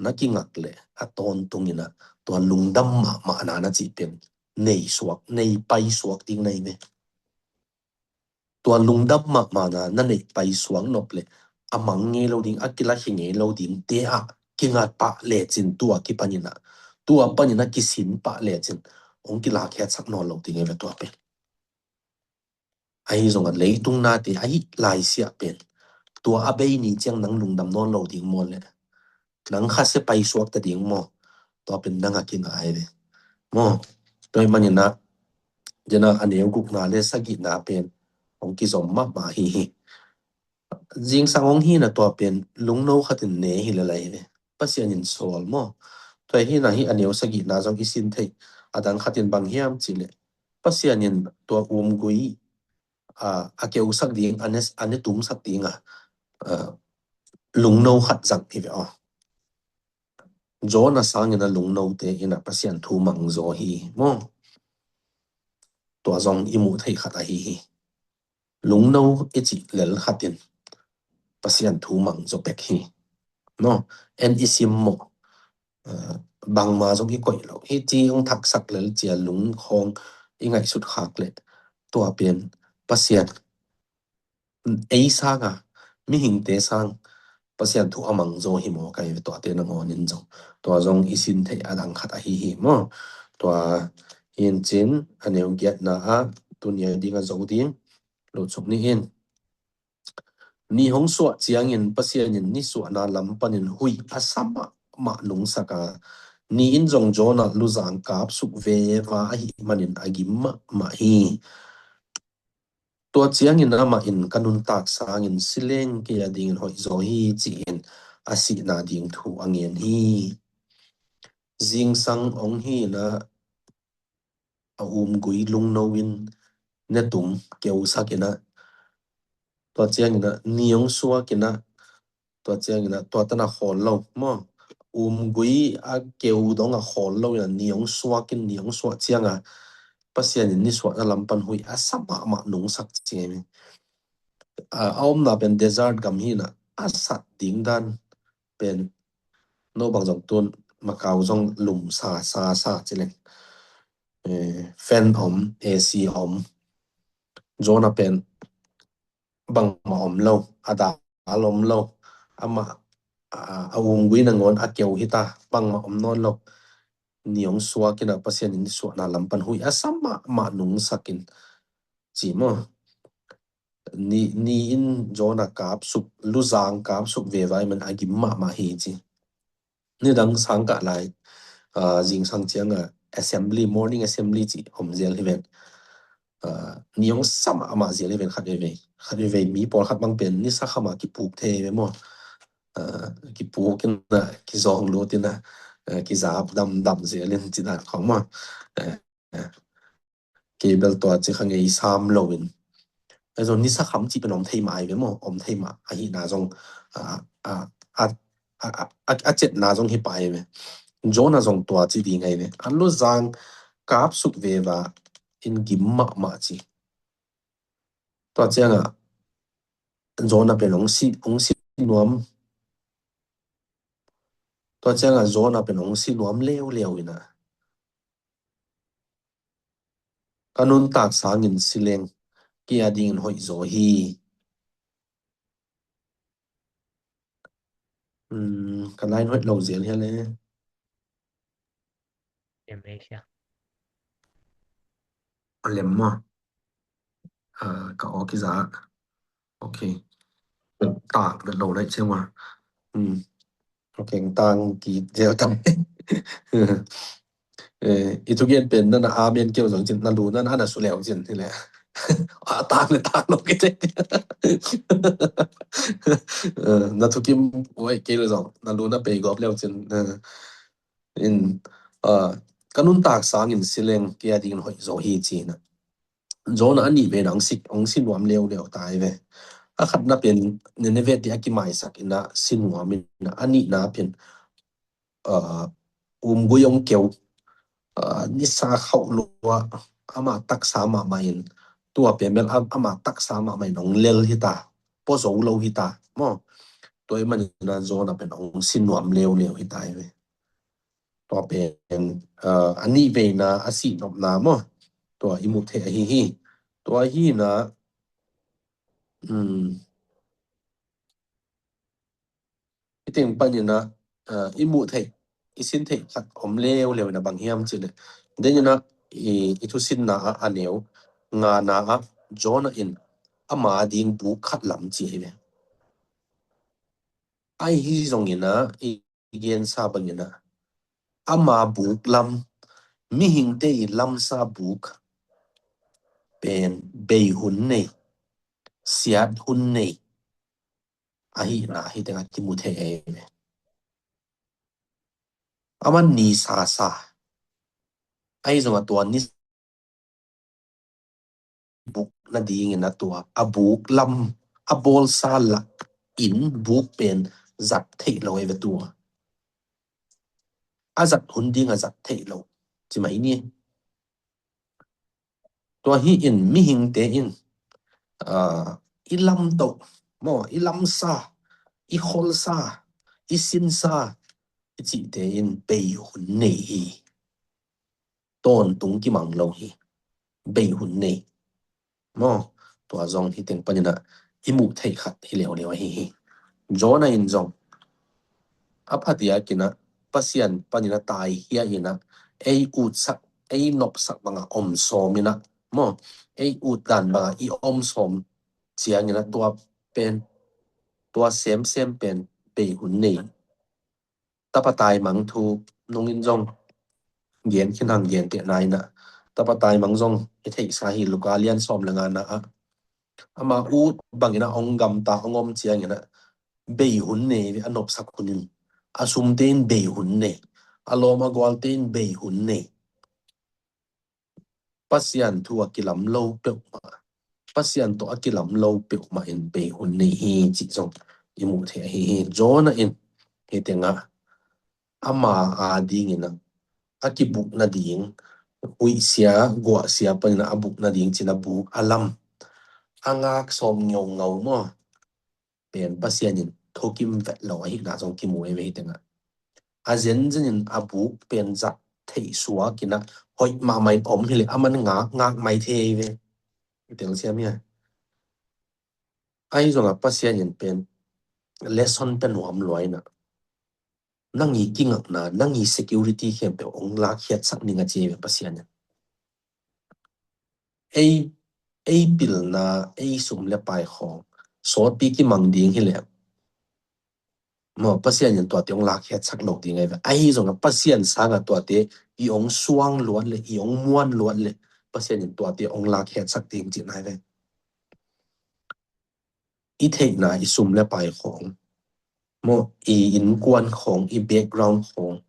na kingak leh a tawntung in a, tua lungdam mahmahna na cih pen nei suak, nei paisuak ding na hi ve. Tua lungdam mahmahna na neih paisuak nop leh a mang ngei lo ding, a kilakhi ngei lo ding te ah kingat pah lecin, tua kipanin a, tua panin a kisin pah lecin hong kilakkhiatsak nawn lo ding hi ve tua pen. Ahi zongah leitung nate ahi laisiah pen, tua a bei ni ciang nang lungdam nawn lo ding maw leh, nang khasia paisuak ta ding maw? Tua pen nang a kinga hi ve. Maw, tua ahih manin a, dena a neu gukna leh sagihna pen hong kizom mahmah hi hi. Zingsang hong hi in a, tua pen lungno khat in ne hi lel ahi ve. Pasian in sawl maw. Tua hi in a, hih a neu sagihna zong i sin theih a dang khat in bang hiam cih leh, Pasian in tua umgui, a, a keusak ding, a ne, a ne tumsak ding a, a, lungno khat zang hi ve aw. Jonah sangin a lungnote in a Pasian thu mang zaw hi maw. Tua zong i muh theih khat ahi hi. Lungno i cih lel khat in Pasian thu mang zaw pek hi. No, en i sim maw? A, bangma zong i koih lo. Hih ci hong thaksak lel cia lungkhawng i ngaihsut khak leh, tua pen Pasian, ei sang a, mihingte sang Pasian thu a mang zaw hi maw, kai ve, tuate nangawn in zong. Tua zong i sin theih a dang khat ahi hi maw. Tua hi in cin, a neu giatna ah, tuni a ding a zo ding. Lutsuk ni in. Ni hong suah ciangin Pasian in nisuahna lam panin huih a sa mahmah nungsak a, ni in zong Jonah luzang kapsuk veva ahih manin a gim mahmah hi. Tua ciangin amah in ka nuntak sangin sileng kei a dingin hoih zaw hi ci-in a sihna ding thu a ngen hi. Zingsang ong hi na a umgui lungno in netum keusak in a, tua ciangin a ni ong suak in a, tua ciangin a tua tan a khawl lo maw? Umgui a keu dong a khawl lo in a ni ong suak in, ni ong suak ciang a Pasian in nisuahna lam pan huih a sa mahmah nungsak ci hi. A, a omna pen desert gam hi na a sat ding dan pen no bang zong tun Macau zong lum sa sa sa ci leng. Eh, fan om, A C om. Jonah pen bangmah om lo, a dal om lo. Amah a, a umgui nangawn a keu hi ta, bangmah om nawn lo. Ni ong suak in a Pasian in nisuahna lam pan huih a sa mahmah nungsak in ci maw? Ni, ni in Jonah kapsuk, luzang kapsuk veva ahih man a gim mahmah hi ci. Nidang sangkah lai, ah, zingsang ciang a assembly, morning assembly ci om zel hi ven. Ah, ni ong sa mahmah zel hi ven khat veivei. Khat veivei mi pawlkhat bang pen nisa kham a kipuk thei ve maw? Ah, kipuk in a, kizawng lut in a, ah, kizap damdam zel in ci dan khawng maw? Ah, ah. Kei bel tua ci kha ngei sam lo in. Ahi zong nisa kham cih pen om thei mah ahi ve maw? Om thei mah. Ahihna zong, a, a, a, a, a, a, a cetna zong hi pah ahi ve. Jonah zong tua ci ding ahi ve. A luzang kapsuk veva in gim mahmah ci. Tua ciang a Jonah pen ong si, ong si nuam. Tua ciang a Jonah pen ong si nuam leuleu in a. Ka nuntak sangin sileng kei a dingin hoih zaw hi. Hmm, ka line hoih lo zel hi a le. Em, Asia. A lem maw? Ah, ka aw kiza. Ok. Tak vet lo lai ciang maw. Hmm. Ok, tang ki zel tam. Eh, i thugen pen na na amen keu zong cin, na lu na na na su leu cin hi le. A tang le tang lo kei te. Eh, na thukim uai kei le zong, na lu na pei gawp leu cin. Eh, in, eh, ka nuntak sangin sileng kei a dingin hoih zaw hi ci na. Jonah a nih ve na ong si, ong si nuam leuleu ta hi ve. A khatna pen Nineveh ti a kimaisak in a si nuam in a, a nihna pen, ah, umgui ong keu, ah, nisa khauh lua, ama taksa mahmah in, tua pen bel a, ama taksa mahmah in ong lel hi ta, pua zo lo hi ta maw? Tua ahih manin a Jonah pen ong si nuam leuleu hi ta hi ve. Tua pen, ah, a nih veina a sih nopna maw? Tua i muh theih ahi hi. Tua hi na, um, i teng panin a, ah, i muh theih, i sin theih khat om leuleu in a bang hiam cih leh. Deng in a i, i thusinna ah a neu ngana ah Jonah in ama ding buk khat lam ci hi ve. Ahi zongin a i i gensa bangin a, ama buk lam, mihingte i lamsa buk pen bei hun nei, siat hun nei ahihna hi teng a kimu thei ei ve. Aman ni sasa ahi zong a tua ni buk nadingin a tua a buk lam a bawlsa lak in buk pen zat theih lo ei ve tua. A zat hun ding a zat theih lo ci mai ni. Tua hi in mihingte in, ah, i lamtoh maw, i lamsa, i kholsa, i sinsa i cihte in bei hun nei hi. Tawntung kimang lo hi. Bei hun nei maw? Tua zong hi teng panin a i muh theih khat hi leuleu ahi hi. Jonah in zong a phadiak in a Pasian panin a taihia in a ei utsak, ei nopsak banga om sawm in a maw, ei ut dan bangah i om sawm ciangin ah tua pen, tua semsem pen bei hun nei. Tapa taimang thu nungin zong gen khin hang, gen teh nai na. Tapa taimang zong i theihsa hi, Luka lian sawm le nga na ah, ama ut bangin ah hong gamta hong om ciangin ah bei hun nei ve, a nopsak hun in. A sumte in bei hun nei, a lawm a gualte in bei hun nei. Pasian thu a kilam lo peuhmah, Pasian tawh a kilam lo peuhmah in bei hun nei hi cih zong i muh theih ahi hi. Jonah in hih tengah ama a dingin ah a kibuk nading, huihsia guahsia panin ah a buk nading cin a buk a lam, a ngak sawm ngeungau maw, pen Pasian in thukim vet lo ahihna zong kimu ei ve hih tengah. A zenzen in a buk pen zat theih suak in ah hoih mahmah in om hileh aman ngak ngak mai thei ei ve. I telsiam hia? Ahi zongah Pasian in pen lesson pia nuam lua in ah, nang i kingakna, nang i security khempeuh hong lakkhiatsak ning a ci ei ve Pasian in. Ei, ei pilna, ei sum le pai khawng sawtpi kimang ding hileh maw, Pasian in tuate hong lakkhiatsak lo ding ahi ve. Ahi zongah Pasian sangah tuate i hong suang luat le, i hong muan luat le, Pasian in tuate hong lakkhiatsak ding cihna ahi ve. I theihna, i sum le pai khawng maw, i innkuan khawng, i background khawng,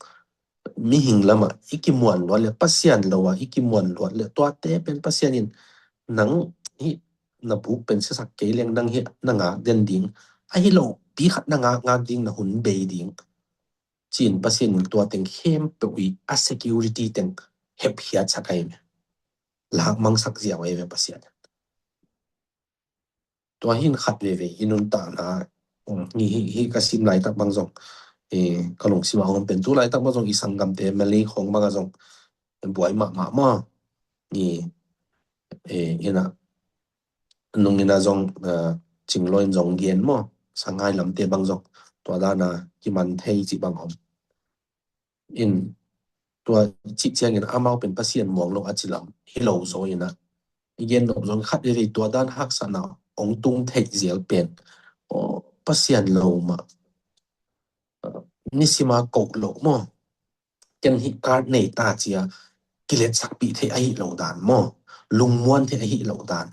mihing lamah i kimuan luat le, Pasian lo ah i kimuan luat le, tuate pen Pasian in nang hih na buk pen siasak kei leng nang hih na ngak den ding, ahi lo pi khat na ngak ngak ding, na hun bei ding, ci-in Pasian in tua teng khempeuh i a security teng hepkhiatsak ahi ve. Lakmangsak ziau ahi ve Pasian in. Tua hin khat veve i nuntakna, um, hi, hi, hi ka sim laitak bang zong, eh, ka lungsim a om pen tu laitak bang zong i sanggamte Malay khawng bangah zong buai mahmah maw. I, eh, ina, nung ina zong, eh, Cinglo in zong gen maw, Shanghai lamte bang zong tua dana kiman thei cih bang om. In tua cih ciangin amau pen Pasian muang lo a ci lam hi lo zaw ina, i gen nop zong khat veve tua dan haksatna hong tung theih zial pen, aw, Pasian lo mah, nisima koh lo maw, ken hih card nei ta cia kiletsakpih theih ahi lo dan maw, lungmuan theih ahi lo dan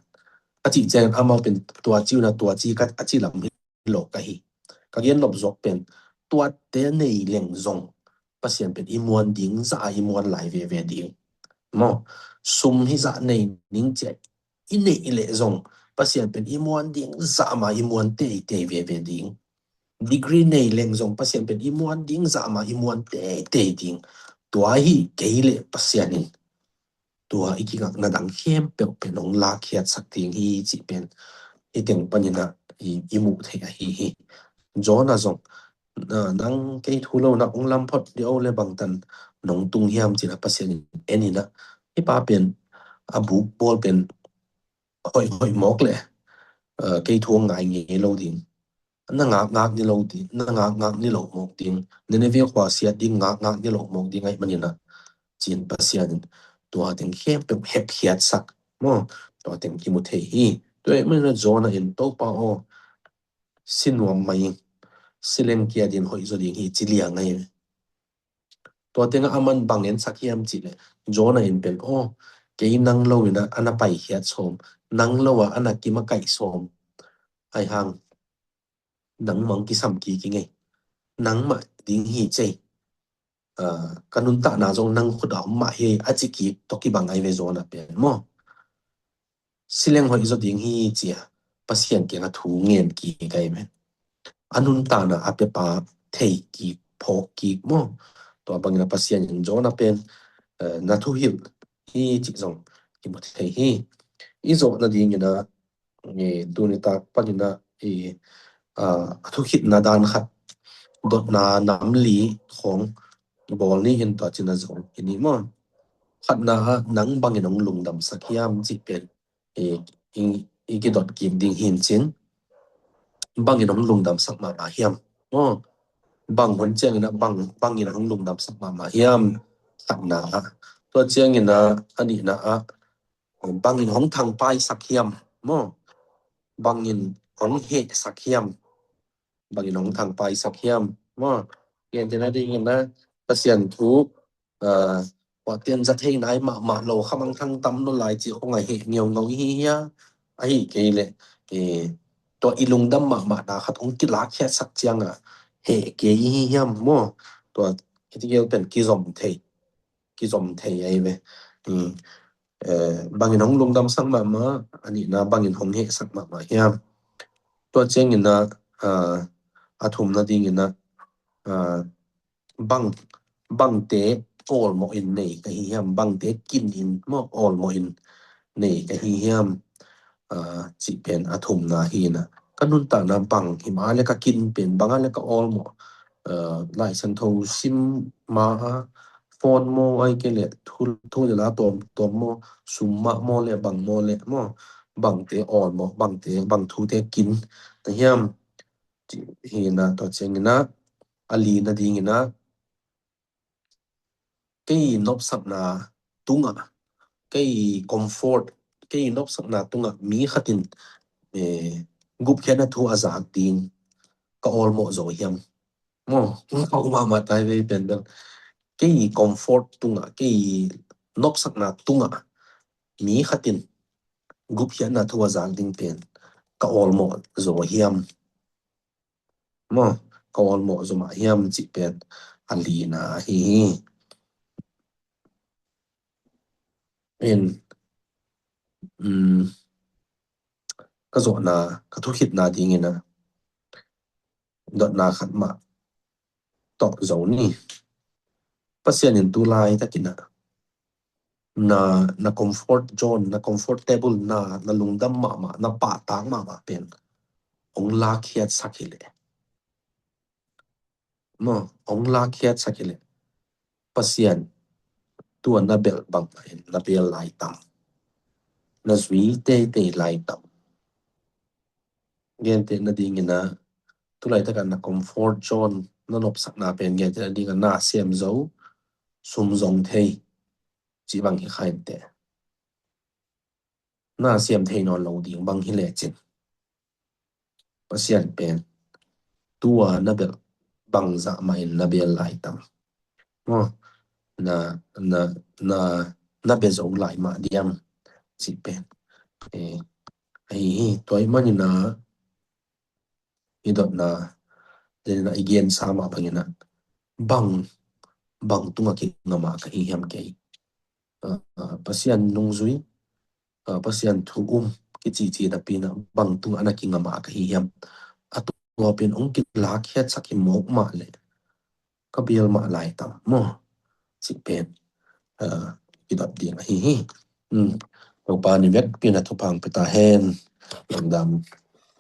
a cih ciangin amau pen tua ci una, tua ci ka a ci lam hi lo ka hi. Ka gen nop zawk pen tuate nei leng zong Pasian pen i muan ding zah a i muan lai veve ding maw. Sum hi zah nei ning cia i neih leh zong Pasian pen i muan ding zah ma i muan teitei veve ding. Degree nei leng zong Pasian pen i muan ding zah ma i muan teitei ding. Tua hi kei leh Pasian in tua i kingakna dang khempeuh pen hong lakkhiatsak ding hi cih pen i teng panin ah i, i muh theih ahi hi. Jonah zong, ah, nang kei thu lo na hong lam phot dih o le bangtan nong tung hiam ci-in ah Pasian in en in ah, hih pa pen a buk bawl pen hoih hoih mawk leh, ah, kei thu hong ngai ngei lo ding. Na ngak ngak ni lo ding, na ngak ngak ni lo mawk ding. Nineveh khua siat ding ngak ngak ni lo mawk ding ahih manin ah, ci-in Pasian in tua teng khempeuh hepkhiatsak maw, tua teng kimu thei hi. Tua ahih manin ah Jonah in, Topa aw, si nuam mai ing, si leng kia din hoih zaw ding hi, ci liang ahi. Tua tengah aman bang ensak hiam cih leh, Jonah in pen, aw, kei nang lo in ah a na paikhiat sawm, nang lo ah a na kimakaih sawm, ahi hang nangmah hong kisam kik ing ei, nangmah ding hi cei. Ah, ka nuntakna zong nang khut ah om mah hi, a ci kik tawh kibang ahi ve Jonah pen maw. Si leng hoih zaw ding hi ci-a Pasian kiangah thu ngen kik ahi ve. A nuntakna a piapa thei kik, phawk kik maw. Tua bangin ah Pasian in Jonah pen, eh, na thuhilh hi cih zong kimu thei hi. I zawh nadingin ah, i tuni tak panin ah i, ah, a thukhitna dan khat, dotna nam li khawng bawl ni in, tua ci-in ah zong i ni maw. Khatna ah nang bangin hong lungdamsak hiam cih pen i, i, i kidot kik ding hi in cin. Bangin hong lungdamsak mahmah hiam? Aw, bang hun ciangin ah bang, bangin hong lungdamsak mahmah hiam? Khatna ah. Tua ciangin ah a nihna ah Bangin hong thangpaisak hiam maw? Bangin hong hehsak hiam? Bangin hong thangpaisak hiam maw? Gentehna dingin na Pasian thu, ah, tua ten za thei nai mahmah lo kha mangthang tam lo lai cih hong a heh ngeungau i hi hia? Ahi kei leh, eh, tua i lungdam mahmahna khat hong kilakkhiatsak ciangah heh kei i hi hiam maw? Tua hiti gel pen kizom thei, kizom thei ahi ve. Hmm. Eh, bangin hong lungdamsak mahmah, a nihna bangin hong hehsak mahmah hiam? Tua ciangin ah, ah, a thumna dingin ah, ah, bang, bangte awlmawh in nei ka hi hiam? Bangte kin in maw awlmawh in nei ka hi hiam? Ah, cih pen a thumna hi na. Ka nuntakna bang hi ma le ka kin pen, bang a le ka awlmawh, ah, Lai Siangtho sim ma a, phone maw, ai ke le thu, thu le la tuam, tuam maw, sum mah maw le bang maw le maw, bangte awlmawh, bangte, bang thute kin na hiam? Cih hi na, tua ciangin ah, a lina dingin ah, kei nopsakna tungah, kei comfort, kei nopsakna tungah mi khatin, eh, gupkhiatna thu a zak ding ka awlmawh zo hiam? Maw, ka um mahmah tai ve pen bel. Kei comfort tungah, kei nopsakna tungah mi khatin gupkhiatna thu a zak ding pen ka awlmawh zo hiam? Maw, ka awlmawh zo mah hiam cih pen a lina ahi hi. In, um, ka zawhna, ka thukhitna dingin ah, dotna khat mah tawh zo ni. Pasian in tu laitakin ah, na, na comfort zone, na comfortable, na, na lungdam mahmah, na pahtak mahmah pen hong lakkhiatsak hi leh. Maw, hong lakkhiatsak hi leh. Pasian, tua na belh bang in na bel lai tam. Na zui teitei lai tam. Gentehna dingin ah, tu laitakah na comfort zone, na nopsakna pen gentehna dingin ah na sem zo, sum zong thei, cih bang hi kha inteh. Na sem thei nawn lo ding bang hi lecin, Pasian pen, tua na belh bangzah mah in na bel lai tam. Maw, na, na, na, na bia zo lai mah diam cih pen. Eh, ahi hi, tua ahih manin ah, i dotna, den in ah i gensa mah bangin ah, bang, bang tungah kingam a ka hi hiam kei? Ah, ah, Pasian nungzui, ah, Pasian thu um, kicici napi in ah bang tungah na kingam a ka hi hiam? A tua pen hong kilakkhiatsak hi mawk mah leh ka bel mah lai tam maw? Cih pen, ah, i dot ding ahi hi. Hmm. Topa in i vekpi in ah thupha hong pia ta hen. Lungdam.